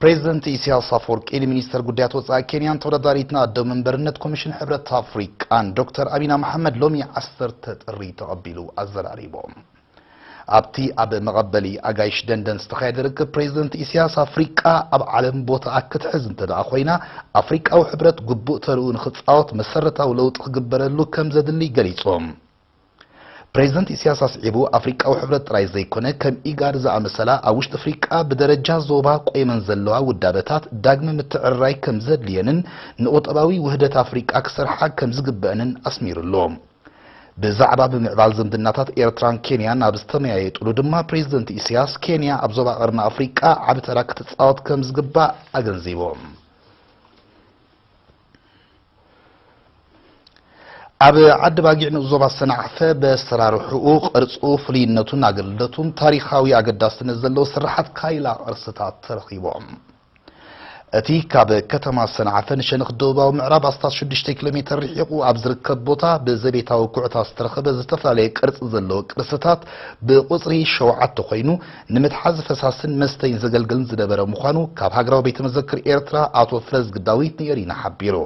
ፕሬዚደንት ኢሳያስ ኣፈወርቂ ንሚኒስተር ጉዳያት ወጻኢ ኬንያን ተወዳዳሪት ንኣዶ መንበርነት ኮሚሽን ሕብረት ኣፍሪቃን ዶክተር ኣሚና መሓመድ ሎሚ ዓሰርተ ጥሪ ተቐቢሉ ኣዘራሪቦም። ኣብቲ ኣብ መቐበሊ ኣጋይሽ ደንደን ዝተኻየደ ርክብ፣ ፕሬዚደንት ኢሳያስ፣ ኣፍሪቃ ኣብ ዓለም ቦታኣ ክትሕዝ እንተ ደኣ ኮይና፣ ኣፍሪቃዊ ሕብረት ግቡእ ተርኡ ንኽጻወት መሰረታዊ ለውጢ ክግበረሉ ከም ዘድሊ ገሊጾም። ፕሬዚደንት ኢሳያስ ኣስዒቡ፣ ኣፍሪቃዊ ሕብረት ጥራይ ዘይኮነ፣ ከም ኢጋድ ዝኣመሰላ ኣብ ውሽጢ ኣፍሪቃ ብደረጃ ዞባ ቆይመን ዘለዋ ውዳበታት ዳግመ ምትዕርራይ ከም ዘድልየንን ንቁጠባዊ ውህደት ኣፍሪቃ ክሰርሓ ከም ዝግበአንን ኣስሚሩሉ። ብዛዕባ ብምዕባል ዝምድናታት ኤርትራን ኬንያን ኣብ ዝተመያየጡሉ ድማ፣ ፕሬዚደንት ኢሳያስ፣ ኬንያ ኣብ ዞባ ቀርኒ ኣፍሪቃ ዓቢ ተራ ክትጻወት ከም ዝግባእ ኣገንዚቦም። ኣብ ዓዲ ባጊዕ ንኡስ ዞባ ሰንዓፈ በሰራርሕኡ፣ ቅርጹ፣ ፍሉይነቱን ኣገልግሎቱን ታሪኻዊ ኣገዳስነት ዘለዎ ስርሓት ካይላ ቅርስታት ተረኺቦም። እቲ ካብ ከተማ ሰንዓፈ ንሸነኽ ደቡባዊ ምዕራብ ኣስታት ሽዱሽተ ኪሎ ሜተር ርሒቑ ኣብ ዝርከብ ቦታ፣ ብዘቤታዊ ኩዕታት ዝተረኸበ ዝተፈላለየ ቅርጺ ዘለዎ ቅርስታት ብቁጽሪ ሸውዓተ ኮይኑ፣ ንምትሓዝ ፈሳስን መስተይን ዘገልግልን ዝነበረ ምዃኑ ካብ ሃገራዊ ቤተ መዘክር ኤርትራ ኣቶ ፍረዝጊ ዳዊት ንኤሪና ሓቢሩ።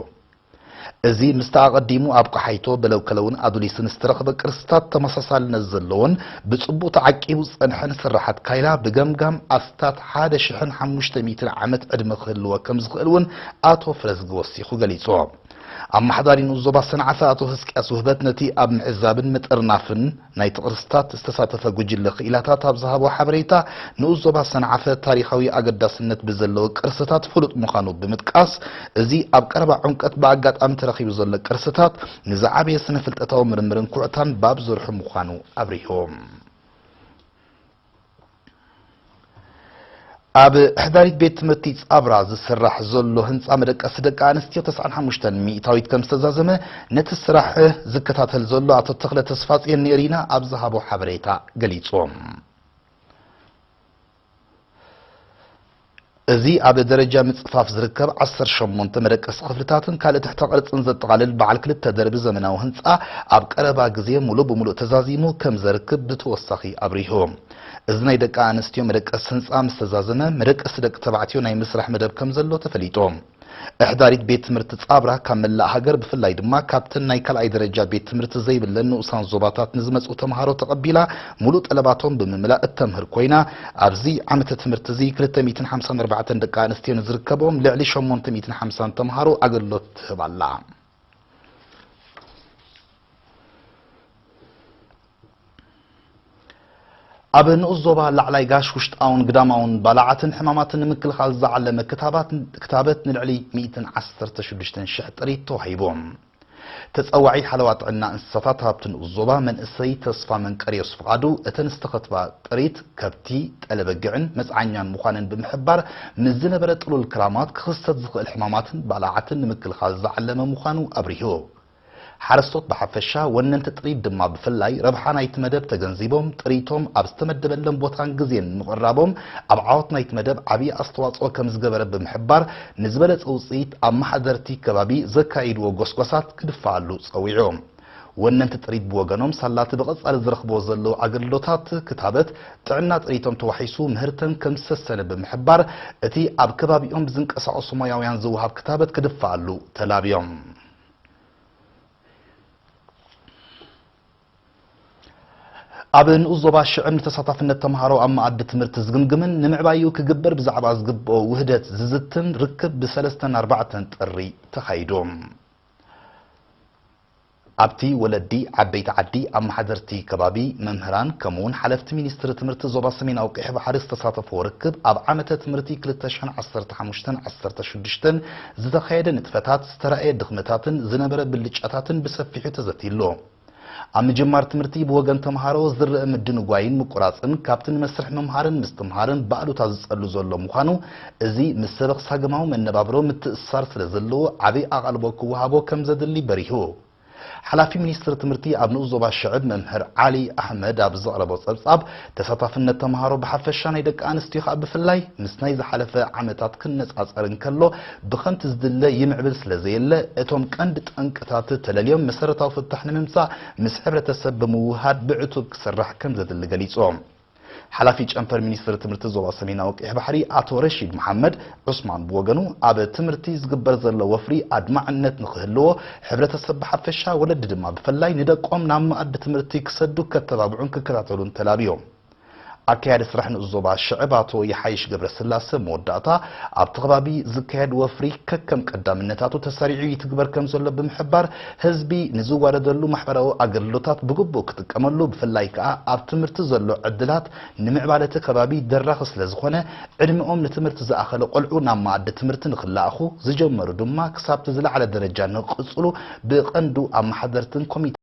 እዚ ምስቲ ኣቐዲሙ ኣብ ቆሓይቶ፣ በለውከለውን ኣዱሊስን ዝተረኽበ ቅርስታት ተመሳሳልነት ዘለዎን ብጽቡቕ ተዓቂቡ ዝጸንሐን ስርሓት ካይላ፣ ብገምጋም ኣስታት ሓደ ሽሕን ሓሙሽተ ሚእትን ዓመት ዕድመ ክህልዎ ከም ዝኽእል እውን ኣቶ ፍረዝጊ ወሲኹ ገሊጹ። ኣመሓዳሪ ንኡስ ዞባ ሰንዓፈ ኣቶ ህዝቅያስ ውህበት፣ ነቲ ኣብ ምዕዛብን ምጥርናፍን ናይቲ ቅርስታት ዝተሳተፈ ጉጅለ ክኢላታት ኣብ ዝሃቦ ሓበሬታ፣ ንኡስ ዞባ ሰንዓፈ ታሪኻዊ ኣገዳስነት ብዘለዎ ቅርስታት ፍሉጥ ምዃኑ ብምጥቃስ፣ እዚ ኣብ ቀረባ ዕምቀት ብኣጋጣሚ ተረኺቡ ዘሎ ቅርስታት ንዝዓበየ ስነ-ፍልጠታዊ ምርምርን ኩዕታን ባብ ዘርሑ ምዃኑ ኣብሪሁ። ኣብ ሕዳሪት ቤት ትምህርቲ ጻብራ ዝስራሕ ዘሎ ህንጻ መደቀሲ ደቂ ኣንስትዮ ተስዓን ሓሙሽተን ሚእታዊት ከም ዝተዛዘመ፣ ነቲ ስራሕ ዝከታተል ዘሎ ኣቶ ተኽለ ተስፋጽዮን ንኤሪና ኣብ ዝሃቦ ሓበሬታ ገሊጹ። እዚ ኣብ ደረጃ ምጽፋፍ ዝርከብ ዓሰርተ ሸሞንተ መደቀሲ ክፍልታትን ካልእ ትሕተ ቅርጽን ዘጠቓልል በዓል ክልተ ደርቢ ዘመናዊ ህንጻ፣ ኣብ ቀረባ ግዜ ሙሉእ ብሙሉእ ተዛዚሙ ከም ዘርክብ ብተወሳኺ ኣብሪሁ። እዚ ናይ ደቂ ኣንስትዮ መደቀሲ ህንጻ ምስ ተዛዘመ፣ መደቀሲ ደቂ ተባዕትዮ ናይ ምስራሕ መደብ ከም ዘሎ ተፈሊጡ። እሕዳሪት ቤት ትምህርቲ ጻብራ ካብ መላእ ሃገር፣ ብፍላይ ድማ ካብተን ናይ ካልኣይ ደረጃ ቤት ትምህርቲ ዘይብለን ንኡሳን ዞባታት ንዝመጹ ተምሃሮ ተቐቢላ፣ ሙሉእ ጠለባቶም ብምምላእ እተምህር ኮይና፣ ኣብዚ ዓመተ ትምህርቲ እዚ ክልተ ሚእትን ሓምሳን ኣርባዕተን ደቂ ኣንስትዮ ንዝርከቦም ልዕሊ ሸሞንተ ሚእትን ሓምሳን ተምሃሮ ኣገልግሎት ትህብ ኣላ። ኣብ ንኡስ ዞባ ላዕላይ ጋሽ፣ ውሽጣውን ግዳማውን ባላዓትን ሕማማትን ንምክልኻል ዝዓለመ ክታባት-፣ ክታበት ንልዕሊ ሚእትን ዓሰርተ ሽዱሽተን ሽሕ ጥሪት ተዋሂቡ። ተጸዋዒ ሓለዋ ጥዕና እንስሳታት ሃብቲ ንኡስ ዞባ መንእሰይ ተስፋ መንቀርዮስ ፍቓዱ፣ እተን ዝተኸትባ ጥሪት ከብቲ፣ ጠለ በጊዕን መጽዓኛን ምዃነን ብምሕባር፣ ምስ ዝነበረ ጥሉል ክራማት ክኽሰት ዝኽእል ሕማማትን ባላዓትን ንምክልኻል ዝዓለመ ምዃኑ ኣብሪሁ። ሓረስቶት ብሓፈሻ፣ ወነንቲ ጥሪት ድማ ብፍላይ፣ ረብሓ ናይቲ መደብ ተገንዚቦም፣ ጥሪቶም ኣብ ዝተመደበሎም ቦታን ግዜን ምቕራቦም፣ ኣብ ዓወት ናይቲ መደብ ዓብዪ ኣስተዋጽኦ ከም ዝገበረ ብምሕባር፣ ንዝበለጸ ውጽኢት ኣመሓደርቲ ከባቢ ዘካይድዎ ጎስጓሳት ክድፋኣሉ ጸዊዑ። ወነንቲ ጥሪት ብወገኖም፣ ሳላቲ ብቐጻሊ ዝረኽብዎ ዘለዉ ኣገልግሎታት ክታበት ጥዕና ጥሪቶም ተዋሒሱ ምህርተን ከም ዝሰሰነ ብምሕባር፣ እቲ ኣብ ከባቢኦም ብዝንቀሳቐሱ ሞያውያን ዝወሃብ ክታበት ክድፋኣሉ ተላብዮም። ኣብ ንኡስ ዞባ ሽዕብ ንተሳታፍነት ተምሃሮ ኣብ መኣዲ ትምህርቲ ዝግምግምን ንምዕባዩ ክግበር ብዛዕባ ዝግብኦ ውህደት ዝዝትን ርክብ ብሰለስተን ኣርባዕተን ጥሪ ተኻይዱ። ኣብቲ ወለዲ፣ ዓበይቲ ዓዲ፣ ኣመሓደርቲ ከባቢ፣ መምህራን፣ ከምኡውን ሓለፍቲ ሚኒስትሪ ትምህርቲ ዞባ ሰሜናዊ ቀይሕ ባሕሪ ዝተሳተፍዎ ርክብ፣ ኣብ ዓመተ ትምህርቲ ክልተ ሽሕን ዓሰርተ ሓሙሽተን ዓሰርተ ሽዱሽተን ዝተኻየደ ንጥፈታት፣ ዝተራእየ ድኽመታትን ዝነበረ ብልጫታትን ብሰፊሑ ተዘትይሉ። ኣብ ምጅማር ትምህርቲ ብወገን ተምሃሮ ዝረአ ምድንጓይን ምቁራጽን ካብቲ ንመስርሕ ምምሃርን ምስትምሃርን ብኣሉታ ዝጸሉ ዘሎ ምዃኑ፣ እዚ ምስ ሰበኽ ሳግማዊ መነባብሮ ምትእስሳር ስለ ዘለዎ ዓቢ ኣቓልቦ ክወሃቦ ከም ዘድሊ በሪሁ። ሓላፊ ሚኒስትሪ ትምህርቲ ኣብ ንኡስ ዞባ ሽዕብ መምህር ዓሊ ኣሕመድ ኣብ ዘቕረቦ ጸብጻብ፣ ተሳታፍነት ተምሃሮ ብሓፈሻ ናይ ደቂ ኣንስትዮ ከኣ ብፍላይ ምስ ናይ ዝሓለፈ ዓመታት ክነጻጸር እንከሎ ብኸምቲ ዝድለ ይምዕብል ስለ ዘየለ፣ እቶም ቀንዲ ጠንቅታት ተለልዮም መሰረታዊ ፍታሕ ንምምጻእ ምስ ሕብረተሰብ ብምውህሃድ ብዕቱብ ክስራሕ ከም ዘድሊ ገሊጾም። ሓላፊ ጨንፈር ሚኒስትሪ ትምህርቲ ዞባ ሰሜናዊ ቀይሕ ባሕሪ ኣቶ ረሺድ መሓመድ ዑስማን ብወገኑ፣ ኣብ ትምህርቲ ዝግበር ዘሎ ወፍሪ ኣድማዕነት ንኽህልዎ፣ ሕብረተሰብ ብሓፈሻ፣ ወለዲ ድማ ብፍላይ ንደቆም ናብ መኣዲ ትምህርቲ ክሰዱ ከተባብዑን ክከታተሉን ተላብዮም። ኣካያዲ ስራሕ ንኡስ ዞባ ሽዕብ ኣቶ ይሓይሽ ገብረስላሰ መወዳእታ፣ ኣብቲ ከባቢ ዝካየድ ወፍሪ ከከም ቀዳምነታቱ ተሰሪዑ ይትግበር ከም ዘሎ ብምሕባር፣ ህዝቢ ንዝዋደደሉ ማሕበራዊ ኣገልግሎታት ብግቡእ ክጥቀመሉ፣ ብፍላይ ከኣ ኣብ ትምህርቲ ዘሎ ዕድላት ንምዕባለ እቲ ከባቢ ደራኺ ስለ ዝኾነ፣ ዕድሚኦም ንትምህርቲ ዝኣኸለ ቆልዑ ናብ መኣዲ ትምህርቲ ንኽለኣኹ ዝጀመሩ ድማ ክሳብቲ ዝለዓለ ደረጃ ንኽቕጽሉ ብቐንዱ ኣመሓደርትን ኮሚቴ